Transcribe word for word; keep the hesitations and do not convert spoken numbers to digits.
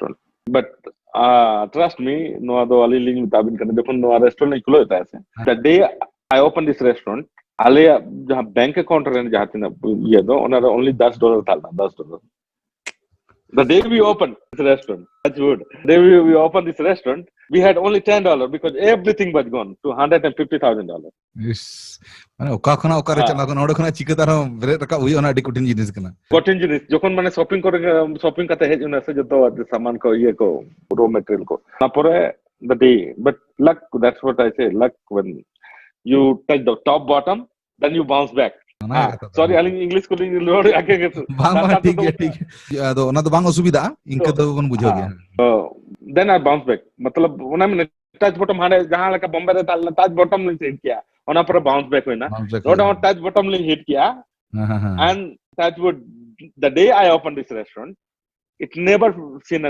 restaurant. But uh, trust me, ᱱᱚᱣᱟ ᱫᱚ ᱟᱹᱞᱤᱧ ᱞᱤᱧ ᱢᱮᱛᱟ ᱵᱤᱱ ᱠᱟᱱᱟ, ᱡᱚᱠᱷᱚᱱ ᱱᱚᱣᱟ restaurant ᱞᱤᱧ ᱠᱷᱩᱞᱟᱹᱣ ᱮᱫ ᱛᱟᱦᱮᱸ ᱥᱮ, the day I open this restaurant, ᱟᱞᱮᱭᱟᱜ ᱡᱟᱦᱟᱸ bank account ᱨᱮᱱ ᱡᱟᱦᱟᱸ ᱛᱤᱱᱟᱹᱜ ᱤᱭᱟᱹ ᱫᱚ, ᱚᱱᱟ ᱨᱮ only ᱫᱚᱥ dollar ᱛᱟᱦᱮᱸ ᱞᱮᱱᱟ, ᱫᱚᱥ dollar. The day we opened this restaurant, touch wood, the day we, we opened this restaurant, we had only ten dollar because everything was gone to hundred and fifty thousand dollar. ᱤᱥ, ᱢᱟᱱᱮ ᱚᱠᱟ ᱠᱷᱚᱱᱟᱜ ᱚᱠᱟᱨᱮ ᱦᱮᱸ᱾ ᱪᱟᱞᱟᱣ ᱠᱟᱱᱟ, ᱚᱸᱰᱮ ᱠᱷᱚᱱᱟᱜ ᱪᱤᱠᱟᱹ ᱛᱮ ᱟᱨᱦᱚᱸ ᱵᱮᱨᱮᱫ ᱨᱟᱠᱟᱵ ᱦᱩᱭᱩᱜᱼᱟ, ᱚᱱᱟ ᱟᱹᱰᱤ ᱠᱚᱴᱷᱤᱱ ᱡᱤᱱᱤᱥ ᱠᱟᱱᱟ᱾ ᱠᱚᱴᱷᱤᱱ ᱡᱤᱱᱤᱥ, ᱡᱚᱠᱷᱚᱱ ᱢᱟᱱᱮ shopping ᱠᱚᱨᱮ, shopping ᱠᱟᱛᱮ ᱦᱮᱡ ᱮᱱᱟ ᱥᱮ, ᱡᱚᱛᱚ ᱥᱟᱢᱟᱱ ᱠᱚ, ᱤᱭᱟᱹ ᱠᱚ, raw material ᱠᱚ, ᱚᱱᱟ ᱯᱚᱨᱮ the day, but luck, that's what I say, luck, when you touch the top bottom, then you bounce back. ᱚᱱᱟ ᱦᱮᱸ, ᱠᱟᱛᱷᱟ ᱫᱚ᱾ Sorry, ᱟᱹᱞᱤᱧ English ᱠᱚᱞᱤᱧ ᱨᱚᱲᱮᱫᱼᱟ, ᱠᱤ ᱵᱟᱝ, ᱵᱟᱝ, ᱥᱟᱱᱛᱟᱲ ᱴᱷᱤᱠ ᱛᱮᱫᱚ ᱜᱮᱭᱟ, ᱴᱷᱤᱠ ᱜᱮᱭᱟ᱾ ᱟᱫᱚ ᱚᱱᱟ ᱫᱚ ᱵᱟᱝ ᱚᱥᱩᱵᱤᱫᱷᱟᱜᱼᱟ, ᱤᱱᱠᱟᱹ ᱛᱚ, ᱫᱚ ᱵᱚᱱ ᱵᱩᱡᱷᱟᱹᱣ ᱜᱮᱭᱟ᱾ ᱦᱮᱸ᱾ ᱛᱚ, then I bounce back. ᱢᱚᱛᱞᱚᱵ, ᱚᱱᱟ ᱢᱟᱱᱮ touch bottom ᱦᱟᱸᱰᱮ ᱡᱟᱦᱟᱸ ᱞᱮᱠᱟ ᱵᱚᱢᱵᱮ ᱨᱮ ᱛᱟᱦᱮᱸ ᱞᱮᱱᱟ, touch bottom ᱞᱤᱧ hit ᱠᱮᱜᱼᱟ, ᱚᱱᱟ ᱯᱚᱨᱮ bounce back ᱦᱩᱭᱱᱟ᱾ Bounce back ᱱᱚᱰᱮ ᱦᱩᱭᱱᱟ᱾ ᱦᱚᱸ touch bottom ᱞᱤᱧ hit ᱠᱮᱜᱼᱟ, ᱦᱮᱸ, ᱦᱮᱸ, ᱦᱮᱸ᱾ And touch wood, the day I opened this restaurant, it never seen a